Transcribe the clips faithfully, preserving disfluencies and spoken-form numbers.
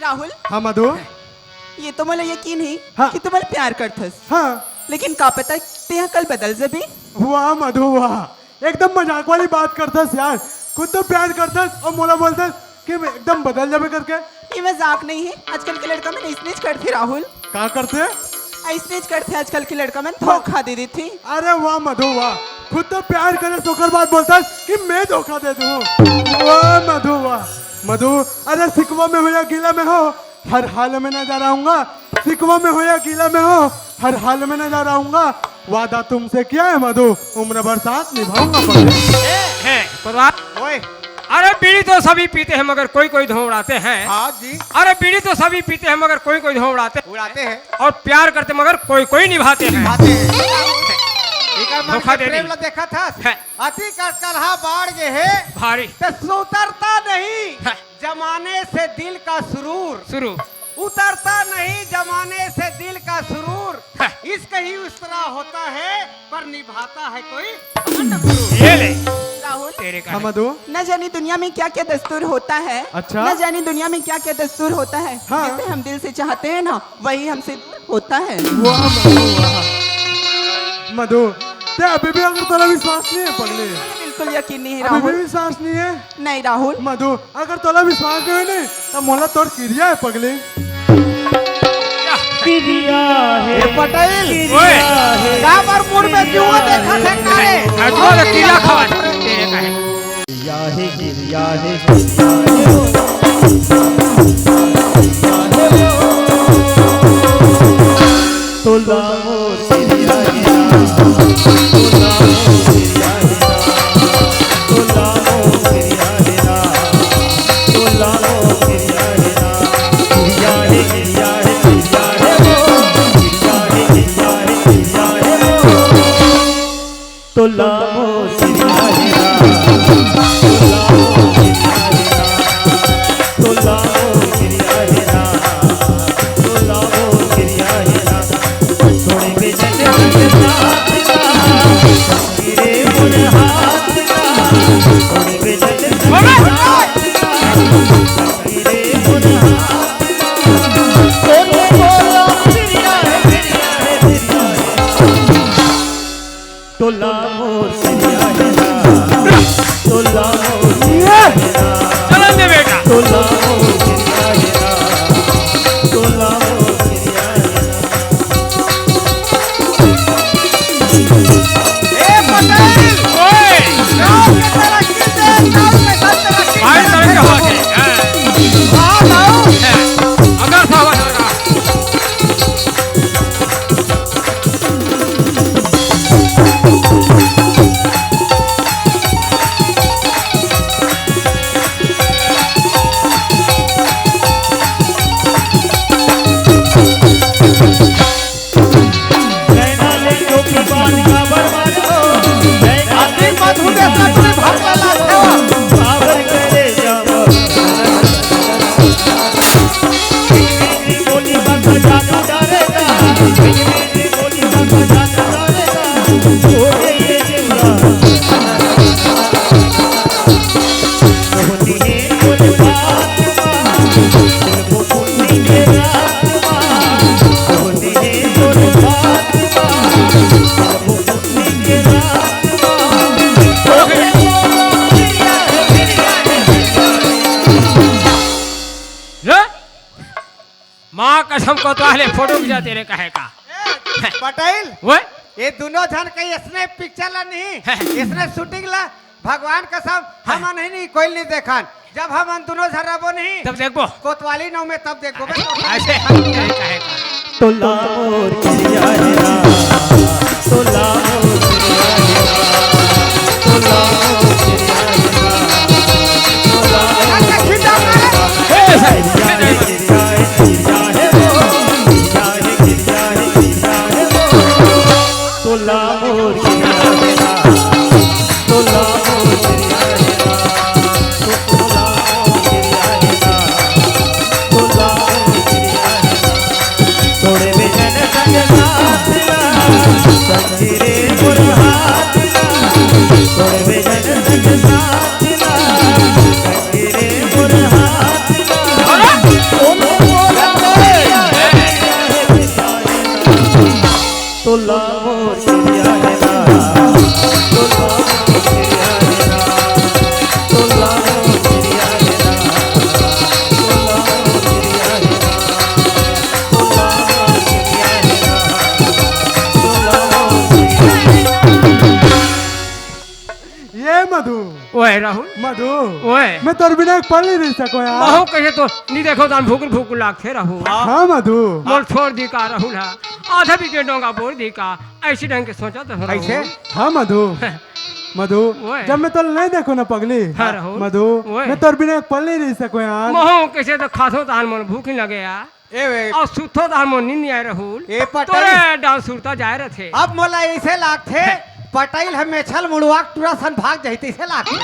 राहुल, हाँ मधु। ये तो मोला यकीन हे हाँ। कि तैं मोला प्यार करथस। हाँ। लेकिन का पता तेंह कल बदल जाबे। वाह मधु वाह, एकदम मजाक वाली बात करथस यार। खुद तो प्यार करथस अउ मोला बोलथस कि मैं एकदम बदल जाबे करके। ये मजाक नहीं हे, आजकल के लड़का मन अइसनेच करथे राहुल। का करथे? अइसनेच करथे आजकल के लड़का मन, धोखा दे देथे। अरे वाह मधु वाह, खुद तो प्यार करे ओकर बाद बोलथस कि मैं धोखा दे दूं। वाह मधु वाह। मधु, अरे शिकवा में हो या गिला में हो, हर हाल में नजर आऊंगा। शिकवा में हो या गिला में हो, हर हाल में नजर आऊंगा। वादा तुमसे किया है मधु, उम्र भर साथ निभाऊंगा पगली। हैं, परिवार। ओए। अरे बीड़ी तो सभी पीते हैं मगर कोई कोई धुआं उड़ाते हैं। हाँ जी। अरे बीड़ी तो सभी पीते हैं मगर कोई कोई धुआं उड़ाते हैं। उड़ाते हैं। और प्यार करते मगर कोई कोई निभाते हैं। निभाते हैं। एकर मन धोखा के दे प्रेम दी। ला देखा था। हैं। अति कलहा बाढ़ गे हे। भारी। तो सुतरता नहीं। हैं। जमाने से दिल का सुरूर। सुरूर। उतरता नहीं जमाने से दिल का सुरूर। हाँ। इश्क ही उस तरह होता है, पर निभाता है कोई अखंड गुरूर। ये ले। राहुल, तेरे का हाँ, है। मधु। न जाने दुनिया में क्या क्या दस्तूर होता है। अच्छा। न जाने दुनिया में क्या क्या दस्तूर होता है। हाँ। जिसे हम दिल से चाहते हैं ना, वही हमसे दूर होता है। वाह, मधु, वाह। मधु, तें अभी भी अगर तोला विश्वास नहीं है पगली? बिल्कुल यकीन नहीं है अभी भी राहुल। विश्वास नहीं है? नहीं राहुल। मधु, अगर तोला विश्वास नहीं है नहीं, तो मोला तोर किरिया है पगली। किरिया है, ए पटेल, किरिया ओए। है। काबर मुड़ में जुआ देखत हे काहे? अजुआ तो किरिया खावा। तेरे का है। किरिया है, किरिया है, किरिया है। तोला मोर किरिया है ना, तोला मोर किरिया है ना, तोला मोर किरिया है ना, तोला मोर किरिया है ना। किरिया है, किरिया है, किरिया है वो। किरिया है, किरिया है, किरिया है वो। तोला मोर किरिया है ना, तोला मोर किरिया है ना, तोला मोर किरिया है ना, तोला मोर किरिया है ना। छोड़ के चले संग साथ ना, रे मोर हाथ ना, छोड़ के चले संग साथ ना, रे मोर हाथ ना। तोला मोर किरिया है ना, तोला मोर किरिया है ना, चलन दे बेटा। तोला मोर किरिया है ना, तोला मोर किरिया है ना। ए पटेल, ओए। गांव के तरक्की से, गांव के सब तरक्की भाई, से। तरक्की हो गई। हाँ। वाह, वाह। अगर साहब माँ कसम कोतवाल ए फोटो खिंचा तेरे कहे का। ए, पटेल, ओए? ये दोनों झन कहीं इसने पिक्चर ला नहीं, इसने शूटिंग ला, भगवान कसम, हम नहीं, नहीं, कोई नहीं देखान। जब हम दोनों झन रहबो नहीं, तब देखबो। कोतवाली नौ में तब देखबो। बस ऐसे तेरे कहे का। तोला मोर किरिया है ना, तोला मोर किरिया है ना, तोला मोर किरिया है ना, तोला मोर किरिया है ना। तोला मोर किरिया है ना, तोला मोर किरिया है ना, तोला मोर किरिया है ना, तोला मोर किरिया है ना। तोरे बिन जन संग साथ ना, तोला मोर किरिया हे ना, तोला मोर किरिया हे ना, तोला मोर किरिया हे ना, तोला मोर किरिया हे ना, तोला मोर किरिया हे ना, तोला मोर किरिया हे ना। ये मधु। ओए राहुल। मधु। ओए। मैं तोर बिना एक पल नहीं रह सको यार। महूं कहे तो नहीं देखो तान भूख भूख लागथे राहुल। हाँ मधु। मोला छोड़ दी का राहुल हा। आधा बीघे डोंगा बोर दी का। ऐसी ढंग के सोचा तो राहुल। कैसे? हाँ मधु। मधु। ओए। जब मैं तोला नहीं देखो ना पगली। हाँ राहुल। मधु। ओए। मैं तोर बिना एक पल नहीं रह सको यार। महूं कहे तो खाथों तान मोला भूख नहीं लगे यार। ए वे। अउ सुतथों त मोर नींद नइ आय राहुल। ए पटेल। तोरे डांस सुरता जाय रथे। अब मोला अइसे लागथे, पटेल ह मेछल मुड़वा के टूरा सन भाग जाही तइसे लागथे।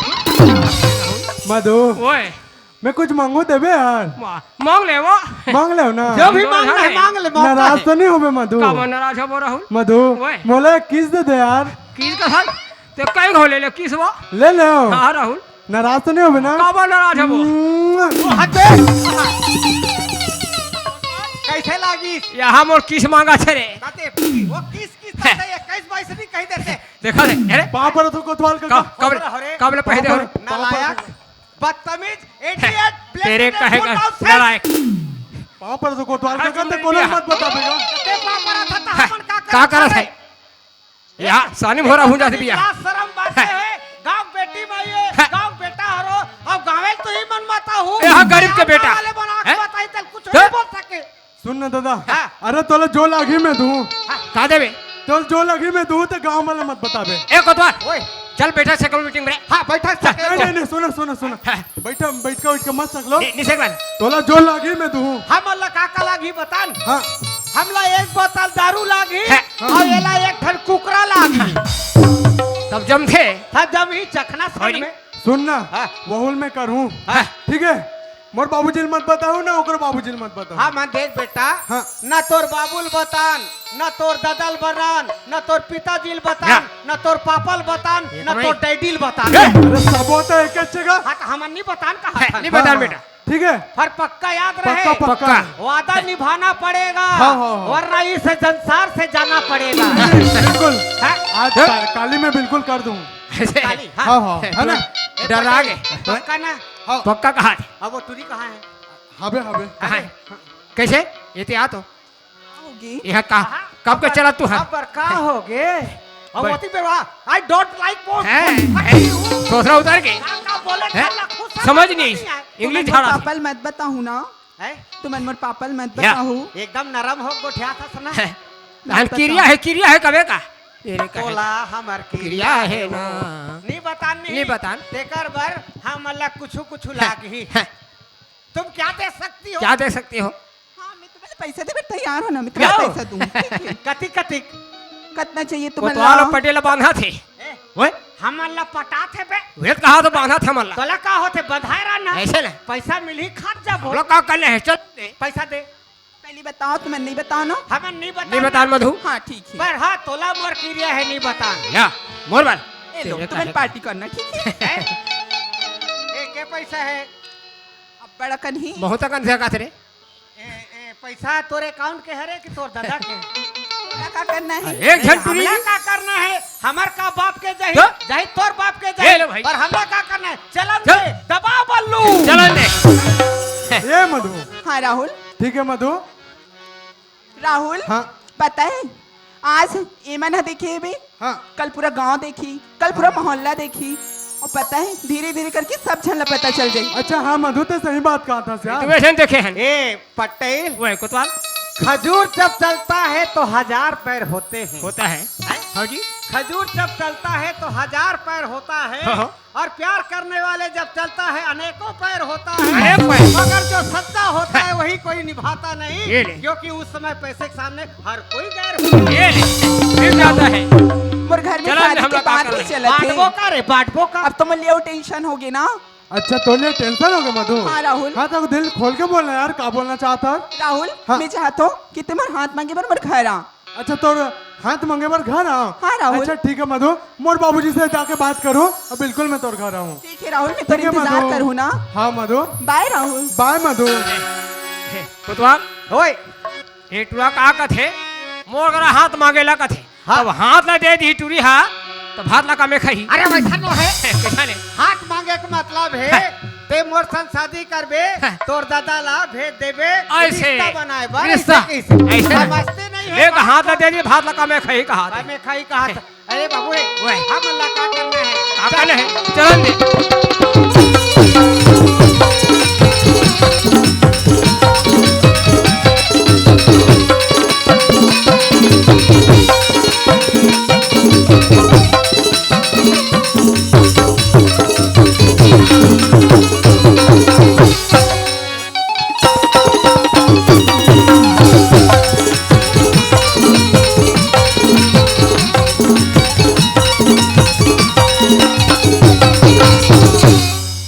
मधु। ओए। मैं कुछ मांगू देबे यार। मा-, मांग ले वो। मांग ले ना। जो भी मांग ले, मांग ले, मौका नाराज हे। तो नहीं होबे मधु? काबर नाराज होबो राहुल? मधु, ओए। मोला एक किस दे दे यार। किस का साल? ते कई घो ले ले किस वो? ले ले। हाँ राहुल। नाराज तो नहीं होबे ना? काबर नाराज होबो? मुआ। हट बे। कैसे लागिस? यहाँ मोर किस मांगा छे रे। काते, वो किस, किस हे। तरह से इक्कीस बाईस नहीं कही देते। देखा रे, अरे। पाँव परत हों कोतवाल काका। कब, कब, अरे। कब ले पहले हो रे? पाँव परत हों। नालायक, बदतमीज, हे। Idiot, तेरे black कहेगा, nonsense। नालायक। पाँव परत हों कोतवाल काका, ते कोनो मत बता देगा। ते पाँव परत हों, त हे, हमन का का करत हे? हे? या, सानी मोरा भूंजा से बिया। लाज शरम बात हे, गांव बेटी माई हे, हे। गांव बेटा हरो, अब गांवे तो ही मन माता हूँ। ए, हाँ, गरीब के बेटा। वाले बना के हे? बताई, तल कुछ हे? नहीं बोल सके। सुन ना दादा, हाँ। अरे तोला जो लागी मैं दूँ। हाँ। का देबे? तोला जो लागी मैं दूँ, ते गांव वाले मत बताबे। ए कोतवाल, ओए। चल बैठा सकल मीटिंग में। हाँ, बैठा सकल। नहीं, नहीं, नहीं, सुना, सुना, सुना। हाँ। बैठा, बैठ के, बैठ के मत सकलो। नहीं, नहीं सकल। तोला जो लागी मैं दूँ। हमला का का लागी बतान? हाँ। हमला एक बोतल दारू लागी, हाँ। अउ एला एक ठन कुकरा लागी। तब जमथे। हाँ, जमही चखना सन में। सुन ना, हाँ। वहुल मैं करहूँ। हाँ। ठीक हे? मोर बाबूजी ल मत बताहू, ना ओकर बाबूजी ल मत बताहू। हाँ, मैं देख बेटा, हाँ। ना तोर बाबू ल बतान, ना तोर ददा ल बतान, ना तोर पिताजी ल बतान, या। ना तोर पापा ल बतान, ये ना तो तोर नहीं। डैडी ल बतान। ए! अरे, सबो तो एक जगह। हाँ, तो हमन नहीं बतान कहा हे, था। नहीं बतान हाँ, बेटा। ठीक हे? पर पक्का याद रहे। पक्का, पक्का। पक्का। वादा निभाना पड़ेगा, हाँ, हाँ, हाँ। वरना इस संसार से जाना पड़ेगा। बिल्कुल। हाँ? आज हे? का-, काली मैं बिल्कुल कर दूँ। ऐसे? काली, हाँ। हाँ, हाँ, है ना? ए, डरा पटेल, गए। पक्का ना? हाँ। पक्का कहा? अब वो टूरी कहाँ हे? हबे, हबे। कहाँ हे? कैसे? ये तो आ तो। होगी। यहाँ का? कहाँ? कब का अब चला तू है? अब का होगे? अब बर- होती बेवा, I don't like वो। हैं? फटी हैं? हूँ। सोसरा उतार के? का, का बोले हैं? चल, खुश समझ समझ नहीं। नहीं आए। English तुमन मोर झाड़ा पापा ल मत बताहू ना। हैं? तुमन मोर पापा ल मत या। बताहू। एकदम नरम हो गोठिया था सना। हैं? मत धान बताहू। किरिया हे, किरिया हे कबे का? तेरे कहे तोला हमर किरिया किरिया हे हे वो। ना। नहीं बतान नहीं। नहीं बतान। तेकर बर हमला कुछु कुछु हैं? लागही। हैं? तुम क्या दे सकती हो? क्या दे सकती हो? हाँ, मैं तुम्हें पैसा देबर तैयार हूँ ना, मैं तुम्हें क्यों? पैसा दूँ, ठीक है? कतिक, कतिक? कतना चाहिए तुम्हें कोतवाल ला? पटेल बांधा थे। ए, ओए? हमन ला पटाथे बे। वे कहा तो बांधा थे हमन ला। तोला का होथे, बंधाए रह ना। ऐसे ना। पैसा मिलही, खात जाबो। हम लोग का कर ले हैं, चल दे। पैसा दे। पहले बताओ, तुम्हें नहीं बताओ ना? हमन नहीं बताओ नहीं बताओ ना। मधु। हाँ, ठीक है। पर हाँ, तोला मोर किरिया हे, नहीं बतान। या, मोर बार। ए लो, तेरे तुम्हें का है? पार्टी करना, ठीक है? हैं? ए, के पैसा हे? अब बड़ा कन ही। बहुत अकन से का रे। ए, ए, पैसा तोर account के हरे कि तोर ददा के? तोला का करना हे? एक झन टुरी। हमला का करना हे? हमर का बाप के जाही, तो? जाही तोर बाप के ए, जाही, लो भाई। पर हमला का करना हे? चलन चल। दे, दबा बल्लू। चलन दे। ए मधु। हाँ, राहुल। ठीक हे मधु। राहुल, हाँ। पता हे, आज एमन ह देखे हेबे, हाँ। कल पूरा गांव देखी, कल पूरा हाँ। मोहल्ला देखी, अउ पता हे, धीरे-धीरे करके सब झन ला पता चल जाही। अच्छा, हाँ मधु, ते सही बात कहा था यार। तुम ऐसे देखे हैं। ए, पटेल। वो है कोतवाल। खजूर जब चलता है तो हजार पैर होते हैं। होता है। हैं? हाँ जी। खजूर जब चलता है तो हजार पैर होता है। हाँ, हाँ। और प्यार करने वाले जब चलता है, अनेकों पैर होता है, अनेक पैर। मगर जो सच्चा होता है, वही कोई निभाता नहीं, ये ले। क्योंकि उस समय पैसे के सामने हर कोई गैर होता है। ये ले, फिर जाता है। मोर घर में चला, शादी के बाद भी चलत हे। बांटबो का रे, बांटबो का? अब तो मोर ले tension होगे ना। अच्छा, तो ले tension होगे मधु? हाँ, राहुल। हाँ, तो दिल खोल के बोलना यार, का बोलना चाहता है? राहुल, हाँ। मैं चाहता हूँ कि तुम्हारे हाथ मांगे बर मोर घर आ। अच्छा, तोर हाथ मांगे बर घर आ? हाँ, राहुल। अच्छा, ठीक है मधु, मोर बाबूजी से जाके बात करूँ, अब बिल्कुल मैं तोर घर आऊँ। ठीक है राहुल, मैं तोर ठीक है इंतजार मधु। करूँ ना। हाँ मधु। Bye राहुल। Bye मधु। कोतवाल। ओए। ए टुरा का कथे? मोर करा हाथ मांगे ला कथे। हाँ। अब हाथ ला दे दी टूरी हा, तो भात ला कमे खाही। अरे वैसा नो है। कैसा ले? हाथ मांगे के मतलब है, हाँ। ते मोर संग शादी करबे, हाँ। तोर दादा ला भेज देबे, ऐसे। रिश्ता बनाए बर, रिश्ता। ऐसे कैसे? ऐसे। समझते नहीं है देख, बात हाथ ला को। दे दी, भात ला कमे खाही कहा। कमे खाही कहा। अरे बाबू रे, ओए। हमन ला का करना है? का करना है? चलन दे।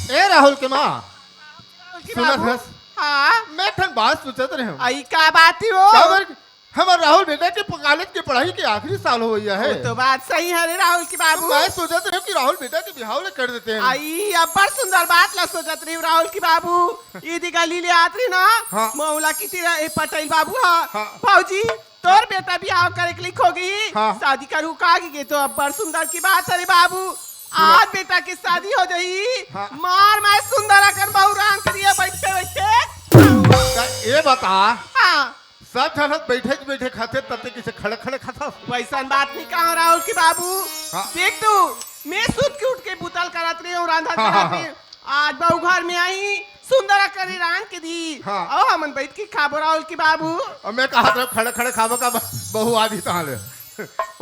ए राहुल के माँ, राहुल के सुनत बाबू। हस? हाँ। मैं ठन बात सोचत रहे हूँ। आई का बात ही हो? काबर हमर राहुल बेटा के प-, कॉलेज के पढ़ाई के आखिरी साल हो गया है। वो तो बात सही है रे राहुल के बाबू। तो मैं सोचत रहे हूँ कि राहुल बेटा के बिहाव ले कर देते हैं। आई अब्बड़ सुंदर बात ला सोचत रहे हूँ राहुल के बाबू। ये दी गली ले आत रही ना, हाँ। मौला की तेरा ए पटेल बाबू हा। हाँ। भौजी, तोर बेटा बिहाव करे के लिख हो गई। हाँ। शादी करू का की तो अब्बड़ सुंदर की बात है रे बाबू। सुनो। आज बेटा की शादी हो जाई। हाँ। मार मैं सुंदर अकन बहू रांध के दिए बैठे बैठे। त ए बता, हाँ। सब झन बैठे बैठे खाथे, तते किसे खड़े खड़े खाथस। वैसन बात नहीं कहा राहुल के बाबू। हाँ। देख तू, मैं सुत के उठ के बुतल करत रही हूँ, रांधत हाँ, हाँ, करत रही हाँ। हूँ। आज बहू घर में आई, सुंदर अकन रांध के दी। हाँ। अउ हमन बैठ के खाबो राहुल के बाबू। अब मैं कहा था खड़े खड़े खाबो का ब-, बहू आधी तहाँ ले।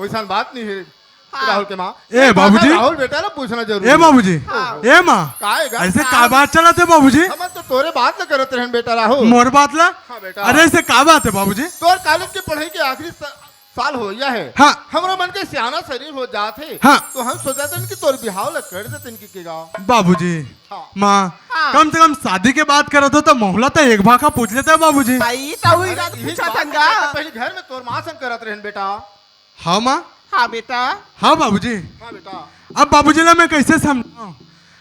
वैसन बात नहीं है। हाँ। राहुल के माँ। ए, बाबूजी। राहुल बेटा ला पूछना जरूरी ए, है। बाबूजी। हाँ। ए, माँ। का है गा? ऐसे का बात चलत है, बाबूजी? हम तो तोरे बात ला करत रहन, बेटा राहुल। मोर बात ला? हाँ, बेटा। अरे, ऐसे का बात है, बाबूजी? तोर कॉलेज के पढ़ाई के आखिरी सा-, साल हो गया है। हाँ। हमरो मन के सियाना शरीर हो जात है। हाँ। तो हम सोचत हन कि तोर बिहाव ला कर देतन कि के गाँव। बाबूजी। हाँ। माँ, हाँ। कम से कम शादी के बात करत हो तो मोहला तो एक भाखा पूछ लेता है, बाबूजी। भाई, तो हुई अरे, बात यही पूछा बात था मैं गा। पहले घर में तोर माँ संग करत रहन, बेटा। हाँ माँ। हाँ बेटा। हाँ बाबूजी। हाँ बेटा। अब बाबूजी ला मैं कैसे समझाऊं?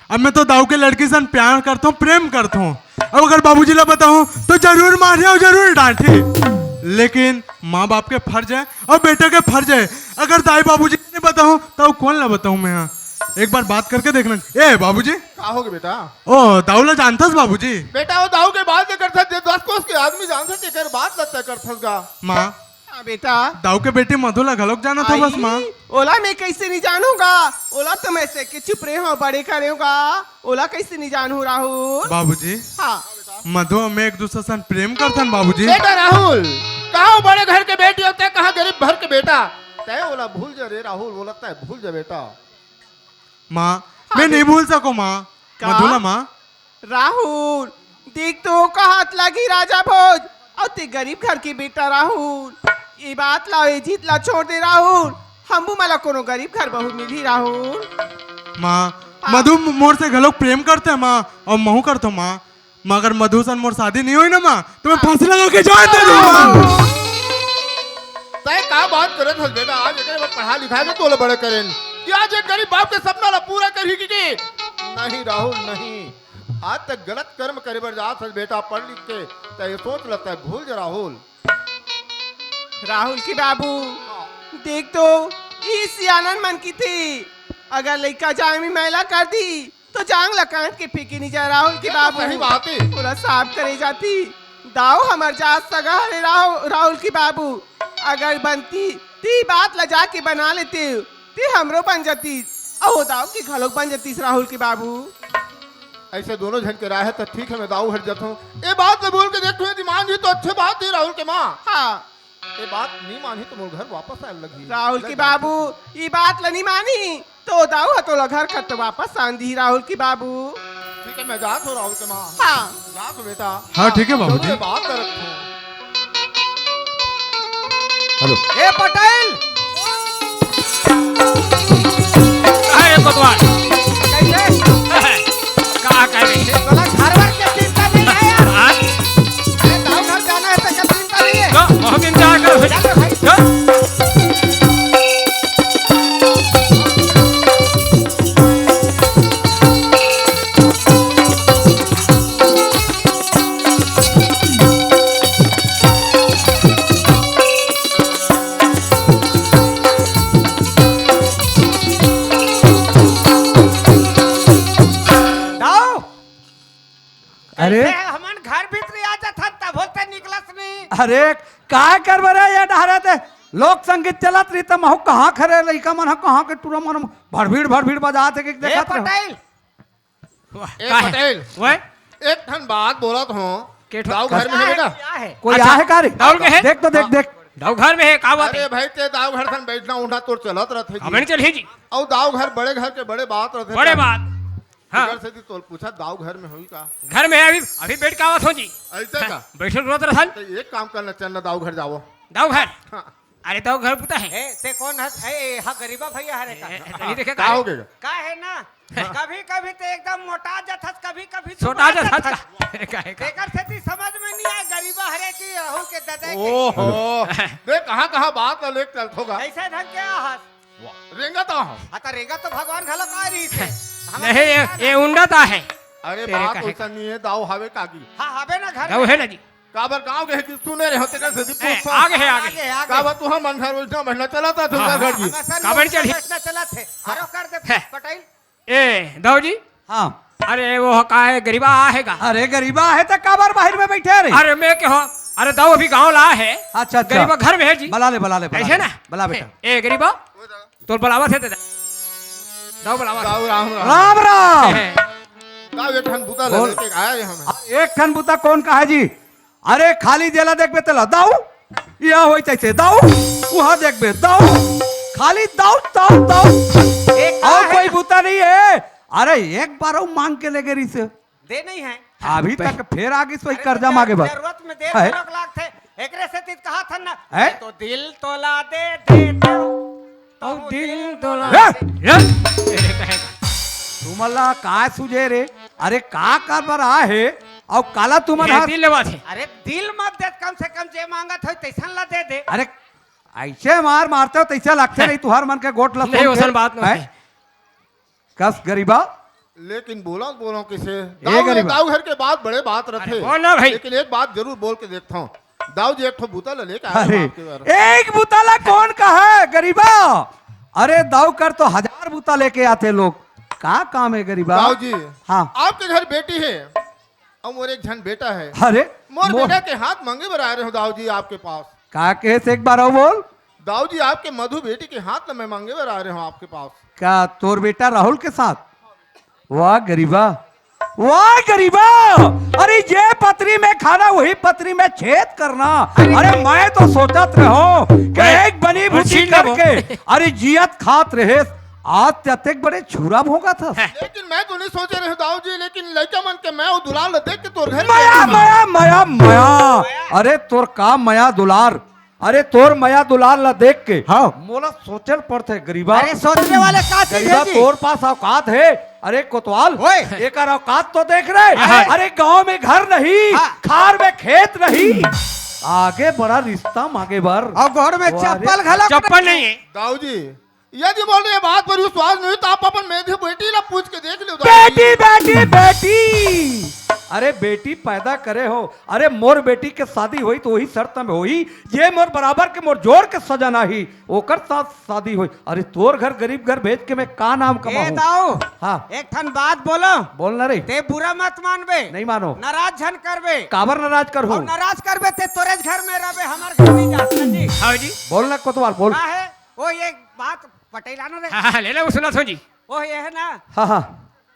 अब मैं तो दाऊ के लड़की सन प्यार करता हूँ, प्रेम करता हूँ। अब अगर बाबूजी ला बताऊँ तो जरूर मारे और जरूर डांटे। लेकिन माँ बाप के फर्ज है और बेटे के फर्ज है। अगर दाई बाबूजी ला नहीं बताऊँ तो कौन ला बताऊँ मैं? हाँ, एक बार बात करके देखना। ए बाबूजी। का हो गया बेटा? ओ दाऊ ला जानथस बाबूजी? बेटा वो दाऊ के बात नहीं करथस, जे दस कोस के आदमी जानथस तेकर बात लगता करथस गा। माँ। हाँ बेटा। दाऊ के बेटी मधु ला घलोक जानत हो बस आई, माँ। ओला मैं कैसे नहीं जानूंगा? ओला तो मैं से के चुप रहे हो, बड़े करे होगा। ओला कैसे नहीं जानू राहुल? बाबूजी। हाँ। मधु और मैं एक दूसरे सन प्रेम करथन बाबूजी। बेटा राहुल, कहाँ बड़े घर के बेटी होते, कहाँ गरीब घर के बेटा? तय ओला भूल जा रे राहुल, ओला तय भूल जा बेटा। माँ, हाँ मैं नहीं बेटा। भूल सको माँ। का? मधु ला माँ। राहुल, देख तो कहत लगी राजा भोज, अउ ते गरीब घर के बेटा राहुल। ये बात ला, ये जीत ला छोड़ दे राहुल। हमू मला कोनो गरीब घर बहू मिली राहुल। माँ, हाँ। मधु मोर से घलोक प्रेम करते माँ, और महू करतो माँ। मगर मधु सन मोर शादी नहीं होई ना माँ, तो मैं हाँ। फांसी लगा के जान दे दूँ माँ। तय का बात करत हस बेटा, आज एकरे बर पढ़ा लिखा के तोला बड़े करेन कि आज एक गरीब बाप के सपना ला पूरा करही कि के? नहीं राहुल, नहीं। आज तक गलत कर्म करे बर जात हस बेटा, पढ़ लिख के तय सोच ल, तय भूल जा राहुल। राहुल के बाबू, हाँ। देख तो, ई सियानन मन की थी, अगर लइका जांग में मैला कर दी, तो जांग ला काट के फेंके नहीं जा राहुल के ये तो बाबू। सही बात है। पूरा साफ करे जाती। दाऊ हमर जात सगा हरे राहु-, राहुल के बाबू। अगर बनती, ती बात ला जाके बना लेते, ती हमरो बन जाती। अहो दाऊ की घलोक बन जातीस राहुल के बाबू। ऐसे दोनों झन के राय है तो ठीक है, मैं दाऊ हट जाता हूँ। ये बात ला बोल के देखो, यदि मान जी तो अच्छे बात है राहुल के माँ। हाँ। ये बात नहीं मानी तो मोर घर वापस आए लगी। राहुल के बाबू, ये बात ला नहीं मानी, तो दाऊ ह तोला घर खत वापस आन दी, राहुल के बाबू। ठीक है, मैं जात हूँ, राहुल के माँ। हाँ। जात हूँ, बेटा। हाँ, ठीक है, बाबू जी। जरूर बात करत हूँ। हेलो। ए, पटेल! अरे, कोतवाल! कैसे? का करे? तोला घर वर के चिंता नहीं है यार। हाँ? अरे, गाँव घर जाना है, तो क्या चिंता नहीं है? तो, बहुत चिंता कर। जा तो भाई। तो? अरे, काय करबे रे ये डहरे ते? लोक संगीत चलत रही त महू कहाँ खरे लइका मन ह, कहाँ के टूरा मन भड़भीड़ भड़भीड़ बजात हे कि ए देखत रहो। पटेल, वाह, ए का है? पटेल, वाह। एक ठन बात बोलत हों। के ठो-, दाऊ घर में का है है? बेटा? क्या है? कोई अच्छा, आहे का रे? दाऊ के है? देख तो देख, हाँ। देख। दाऊ घर में है, का बात अरे है? भाई, ते दाऊ घर सन बैठना उठना तोर चलत रहत हे जी। अबे नहीं चल ही जी। अउ दाऊ घर बड़े घर के बड़े बात रहत हे बड़े का? बात। हाँ। इधर से दी तोल पूछा, दाऊ घर में होई का? घर में है, अभी, अभी बैठ के आवत हो जी। ऐसे हाँ, का? बैठल रहत रहन। तो एक काम करना, चलना दाऊ घर जावो। दाऊ घर? हाँ। अरे, दाऊ घर पुता है। ए, ते कौन हस? ए, ए, हाँ, गरीबा भैया हरे का? ए, ए, नहीं देखे का का? हो गया? का है ना? हाँ। कभी-कभी ते एकदम मोटा जाथस, कभी-कभी तू छोटा बाढ़ जाथस जाथस। का? अरे, का है का? तेकर सेती समझ में नहीं आए, गरीबा हरे की रहू के ददा के। ओहो, देख कहाँ-कहाँ बात ला लेके चलत होगा। कैसे ढंग के आहस? वाह। रेंगत आहस। हाँ, तो रेंगत तो भगवान घलो का रही थे। हम नहीं, ये, ये उंडत आहे। अरे, तेरे बात का है वैसा का? नहीं है, दाऊ हावे कागी। हाँ, हावे ना घर दाऊ में। है ना जी। काबर गाँव गए कि सुने रहे हो, तेकर सेती ए, पूछथों। आगे है, आगे। आगे, आगे। काबर तुँहर मन घर वैसना बढ़ना चलत हे, हाँ, तुँहर घर की। हमेशा काबर लोग चली? वैसना चलत हे। हाँ। आरो कर दे, है। पटेल। ए, दाऊ जी। हाँ। अरे, वो का है, गरीबा आहे का? अरे, गरीबा आहे त काबर बाहिर में बैठे रे? अरे, मैं के हो, अरे, दाऊ अभी गाँव ला है। अच्छा, अच्छा। गरीबा घर में है जी। बला ले, बला ले, बला ऐसे ले। ना? बला बेटा। ए, गरीबा। तोर बलावत हे तेला। दाऊ बलावत हे। दाऊ राम राम। राम राम। हे, हे। दाऊ एक ठन बुता बोल। ले के आए हम। एक ठन बुता कौन का है जी? अरे खाली जेला देखबे तेला दाऊ, यह होई तैसे दाऊ, वहाँ देखबे दाऊ, खाली दाऊ, दाऊ, दाऊ। एक और है कोई ना? बुता नहीं है। अरे एक बार वो मांग के ले गए रिसे। दे नहीं है। अभी तक फेर आगे से वही अरे कर्जा तो मांगे बस। जरूरत में दे है? लोग लागथे। एकरे सेती कहा था ना, है? तो दिल तोला दे दे दो। अउ दिल तोला। ए, ए, तुमन ला का सूझे रे? अरे का कर बर आए हे? अउ काला तुमन ये हा दिल लेवा थे। अरे दिल मत दे, कम से कम जे मांगत होय तैसन ला दे दे। अरे ऐसे मार मारते हो तैसे लगते नहीं तुहार मन के गोट ला नहीं, सुन के। वसन बात नहीं। हैं? कस गरीबा। लेकिन बोला बोलो किसे? ए दाऊ, गरीबा। दाऊ घर के बात बड़े बात रथे। अरे बोल ना भाई। लेकिन एक बात जरूर बोल के देखता हूँ। दाऊ जी एक ठो बुता ला लेके आए अरे, आपके घर। एक बुता ला कौन कहा है गरीबा? अरे दाऊ कर तो हजार बुता लेके आते लोग। का काम है गरीबा? दाऊ जी, हाँ। आपके घर बेटी है और मोर एक झन बेटा है। अरे, मोर मोर बेटा के हाथ मांगे बर आ रहे हूँ दाऊ जी आपके पास। का कहे से एक बार अउ बोल। दाऊ जी, आपके मधु बेटी के हाथ में मांगे बर आ रहे हूँ आपके पास। का तोर बेटा राहुल के साथ? वाह गरीबा, वाह गरीबा। अरे ये पतरी में खाना, वही पतरी में छेद करना। अरे मैं तो सोचत रहो कि अरे, एक बनी भूसी अरे, करके, अरे जियत खात रहे, आज ते अतेक बड़े छुरा भोंगत हस। लेकिन मैं तो नहीं सोचे रहे दाऊ जी, लेकिन लइका मन के मैं वो दुलार ल देख के तोर घर मया, गया। मया, मया, मया। अरे तोर का मया दुलार, अरे तोर मया दुलार ला देख के हाँ। मोला सोचल पड़थे गरीबा। अरे सोचने वाले का चीज गरीबा है जी? तोर पास औकात है? अरे कोतवाल, ओए। एकर औकात तो देख रहे। हाँ। अरे गांव में घर नहीं, हाँ। खार में खेत नहीं, आगे बड़ा रिश्ता मांगे बर। और घर में वाह रे। चप्पल घलक चप्पल नहीं है। दाऊ जी, यदि मोर ये बात पर विश्वास नहीं तो आप अपन मेरी बेटी ला पूछ के देख लो दाऊ जी। बेटी, बेटी, बेटी। अरे बेटी पैदा करे हो, अरे मोर बेटी के शादी होई तो वही शर्त में होई, ये मोर बराबर के मोर जोड़ के सजन आही, ओकर साथ शादी होई। अरे तोर घर गरीब घर भेज के मैं का नाम ए कमाऊं? दाऊ, हाँ। एक ठन बात बोलो। बोल ना रे। ते बुरा मत मानबे। नहीं मानो। नाराज झन करबे। काबर नाराज करहूं? और नाराज करबे ते तोरेज घर में रहबे, हमर घर नहीं जा सकत जी। हाँ जी। बोल ना कोतवाल, बोल। का है? वो ये बात पटेला ना रे। हाँ, हाँ, ले ले, वो सुना सो जी। वो ये है ना। हाँ, हाँ।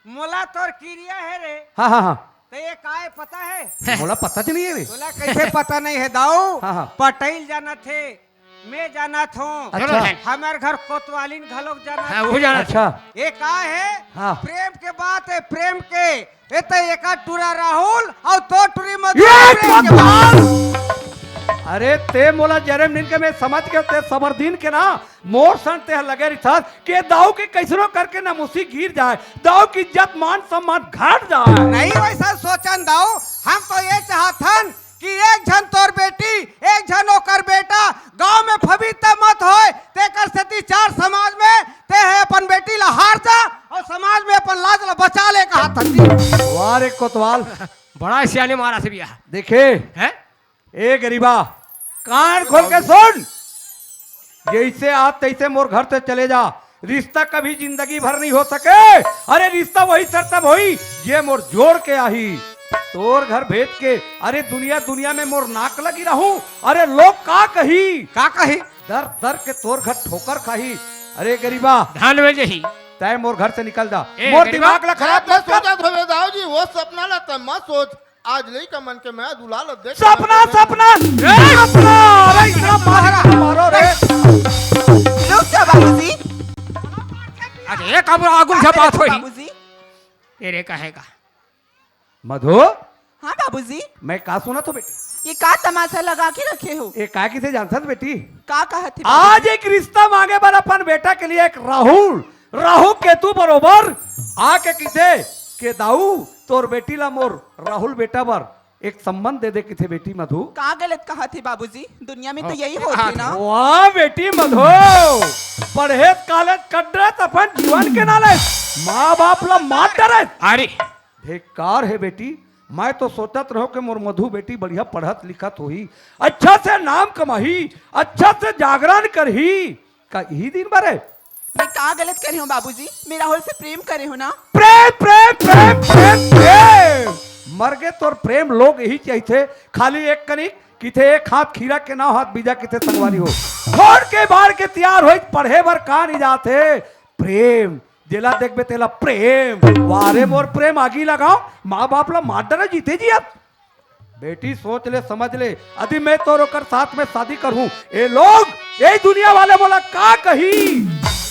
मोला तोर किरिया है रे। हाँ, हाँ, हाँ। तो ये का है पता है? मोला पता च नहीं है रे। तोला कैसे पता नहीं है दाऊ? हाँ, हाँ। पटेल जानत हे, मैं जानत हूँ। अच्छा। हमर घर कोतवालिन घलोक जानत हाँ, हे। वो जानत अच्छा। ये का है? हाँ। प्रेम के बात है, प्रेम के। ये तो एका टूरा राहुल और दो टूरी मधु ये प्रेम के बात। अरे ते मोला जन्मदिन के मैं समझ के ते समरदीन के ना मोर संग ते लगे रहिथस के दाऊ के कैसनो करके नमुसी गिर जाए, दाऊ की इज्जत मान सम्मान घट जाए। नहीं वैसा सोचन दाऊ, हम तो ये चाहथन कि एक झन तोर बेटी, एक झन ओकर बेटा गांव में फबीता मत होय, तेकर सेती चार समाज में ते हे अपन बेटी ला हार जा और समाज में अपन लाज ला बचा ले कहा थी। वाह रे कोतवाल। बड़ा सियाने मारा से बिया। देखे? हैं? ए गरीबा, कान खोल के सुन। जैसे आप तैसे मोर घर से चले जा, रिश्ता कभी जिंदगी भर नहीं हो सके। अरे रिश्ता वही शर्त में होई, ये मोर जोड़ के आही। तोर घर भेज के, अरे दुनिया दुनिया में मोर नाक लगी रहूं, अरे लोग का कही? का कही? दर दर के तोर घर ठोकर खाही। अरे गरीबा, धान में जही। तय मोर घर से निकल जा। ए, मोर गरीबा। दिमाग ला खराब मत कर। सोचत होबे दाऊ जी, वो सपना ला तय मत सोच। आज लइका मन के मैं दुलार ला देख सपना, के सपना, ए! सपना। अरे इतना मार, मारो रे। रुक जा बाबूजी। अरे ये कब आगुल से बात होई? बाबूजी। तेरे कहेगा। मधु। हाँ बाबूजी। मैं का सुनत हो बेटी? ये का तमाशा लगा के रखे हो? ये का किसे जानत बेटी? का कहत हे आज बाबूजी? एक रिश्ता मांगे बर अपन बेटा के लिए एक राहुल, राहु केतु बरोबर आके किसे के दाऊ तोर बेटी ला मोर राहुल बेटा बर एक संबंध दे दे किथे बेटी मधु। का गलत कहत हे बाबूजी? दुनिया में तो हाँ। यही होथे ना। वाह बेटी मधु, पढ़े कॉलेज कट रहे त अपन जीवन के नाले माँ बाप ला मार डरे। अरे धिक्कार हे बेटी, मैं तो सोचत रहो कि मोर मधु बेटी बढ़िया पढ़त लिखत होही, अच्छा से नाम कमाही, अच्छा से जागरण करही, का यही दिन बर हे? मैं का गलत करे हूँ बाबूजी? मैं राहुल से प्रेम करे हूँ ना। प्रेम, प्रेम, प्रेम, प्रेम, प्रेम। मरगे तोर प्रेम लोग यही चाहिथे, खाली एक कनिक किथे एक हाथ खीरा के नाव हाथ बीजा किथे संगवारी हो। फोड़ के बार के तैयार होई पढ़े बर का नहीं जाथे? प्रेम, जेला देखबे तेला प्रेम। वारे मोर प्रेम आगी लगाओ, माँ बाप ला मार डरे जीते जियत। बेटी सोच ले, समझ ले, अदी मैं तोर ओकर साथ में शादी करहूं, ए लोग, ए दुनिया वाले मोला का कही?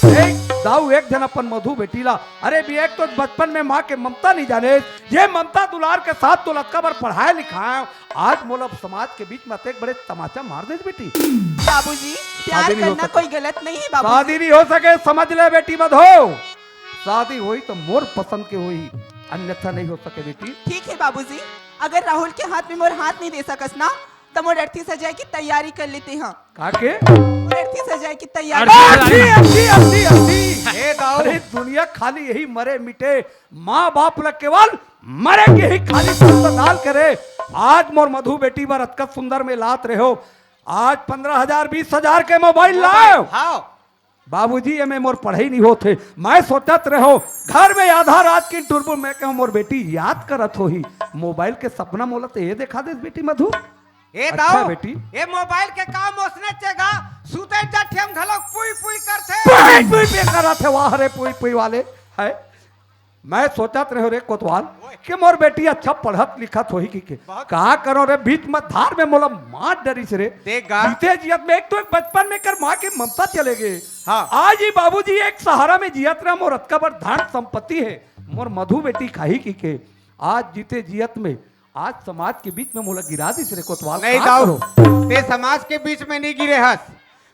ए दाऊ एक झन अपन मधु बेटी ला, अरे भी एक तो बचपन में माँ के ममता नहीं जाने, ये ममता दुलार के साथ तो लतका बर पढ़ाए लिखाए, आज मोला समाज के बीच में अतेक बड़े तमाचा मार देस बेटी। बाबूजी, प्यार शादी नहीं हो करना सके। कोई गलत नहीं है बाबूजी। शादी नहीं हो सके, समझ ले बेटी मधु। शादी होई तो मोर पसंद के होई, अन्यथा नहीं हो सके बेटी। ठीक है बाबूजी, अगर राहुल के हाथ में मोर हाथ नहीं दे सकस ना, तो मोर अर्थी सजाए की तैयारी कर लेते हैं। का के? मोर अर्थी सजाए की तैयारी। अर्थी, अर्थी, अर्थी, अर्थी। ए दाऊ। अरे दुनिया खाली यही मरे मिटे, माँ बाप ला केवल मरे के ही खाली संत दाल करे। आज मोर मधु बेटी बर अतका सुंदर में लात रहे हो, आज पंद्रह हजार बीस हजार के मोबाइल लाओ। हाँ। बाबूजी, एमे मोर पढ़ाई नहीं होत हे। मैं सोचत रहो, घर में आधा रात की टुरबुर मैं कहूँ मोर बेटी याद करत होही, मोबाइल के सपना मोला तो ये देखा देस बेटी मधु। ए अच्छा दाऊ, बेटी। ए मोबाइल के काम ओसने चेगा, सुते जठियम घलो पुई पुई करथे। पुई पुई पे करत हे, वाह रे पुई पुई वाले। है, मैं सोचत रहो रे कोतवाल ओए। कि मोर बेटी अच्छा पढ़त लिखत होही कि के। बहुत। का करो रे, बीच में धार में मोला मार डरिस रे। देख गा। जीते जियत में एक तो एक बचपन में कर माँ के ममता चले गए। हाँ। आज ही बाबूजी एक सहारा में जियत रहे, मोर अतका बड़ धन संपत्ति है, मोर मधु बेटी खाही कि के। आज जीते जियत में आज समाज के बीच में मोला गिरा दिस रे कोतवाल, नहीं का दाऊ, करो? ते समाज के बीच में नहीं गिरे हस।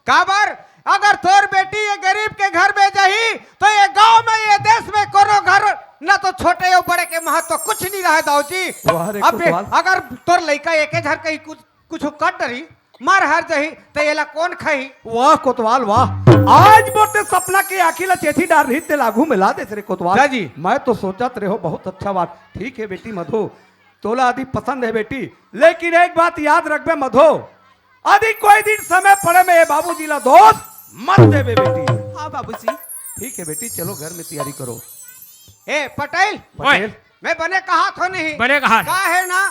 काबर? अगर तोर बेटी ये गरीब के घर में जाही, तो ये गांव में, ये देश में कोनो घर, ना तो छोटे या बड़े के महत्व कुछ नहीं रहे दाऊ जी। वाह रे अब कोतवाल। अगर तोर लइका एके झर कहीं कुछ, कुछ कर डरी, मर हर जाही, तो येला कौन खाही? वाह कोतवाल, वाह। आज मोर ते सपना के आँखी ला चेथी डार रही, ते लागू मिला देस रे कोतवाल। जा जी। मैं तो सोचत रहो, बहुत अच्छा बात। ठीक है बेटी मधु, तोला अदी पसंद है बेटी, लेकिन एक बात याद रखबे मधो, अदी कोई दिन समय पड़े में ये बाबूजी ला दोष मत देबे बेटी। हाँ बाबूजी। ठीक है बेटी, चलो घर में तैयारी करो। ए पटेल, पटेल। मैं बने कहा थो नहीं। बने कहा। का है ना,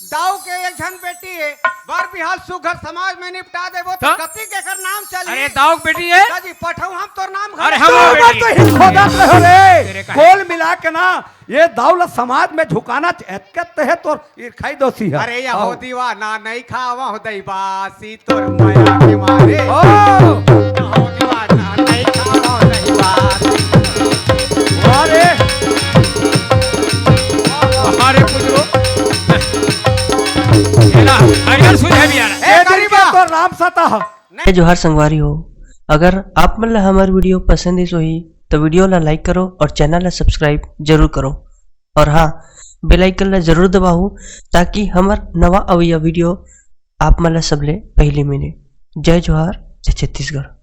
दाऊ के एक झन बेटी है, बर बिहाल सुघर समाज में निपटा देबो तो तो? कति के कर नाम चली। अरे दाऊ के बेटी है। दाजी पठाऊ हम तोर नाम घर अरे हम तू बेटी। तो ही खोदत रहो रे। तेरे का। कुल मिला के ना ये दाऊ ला समाज में झुकाना च-, एतकत है तोर ईर्खाई दोषी है। अरे या हो आओ। दीवाना नहीं खावा हो दई बासी तोर माया के मारे। ओ। हो दीवाना नहीं खावा हो दई बासी। अरे। अरे पुत्रो। एला, अगर सुझे भी आ रहा। ए, ए, गरीबा। तो राम सता। जय जोहार संगवारी हो। अगर आप मन ला हमर video पसंद आइस होही, तो video ला like करो और channel ला subscribe जरूर करो। और हाँ, bell icon ला जरूर दबाओ, ताकि हमर नवा अवइया video आप मन ला सबले पहली मिले। जय जोहार, जय छत्तीसगढ़।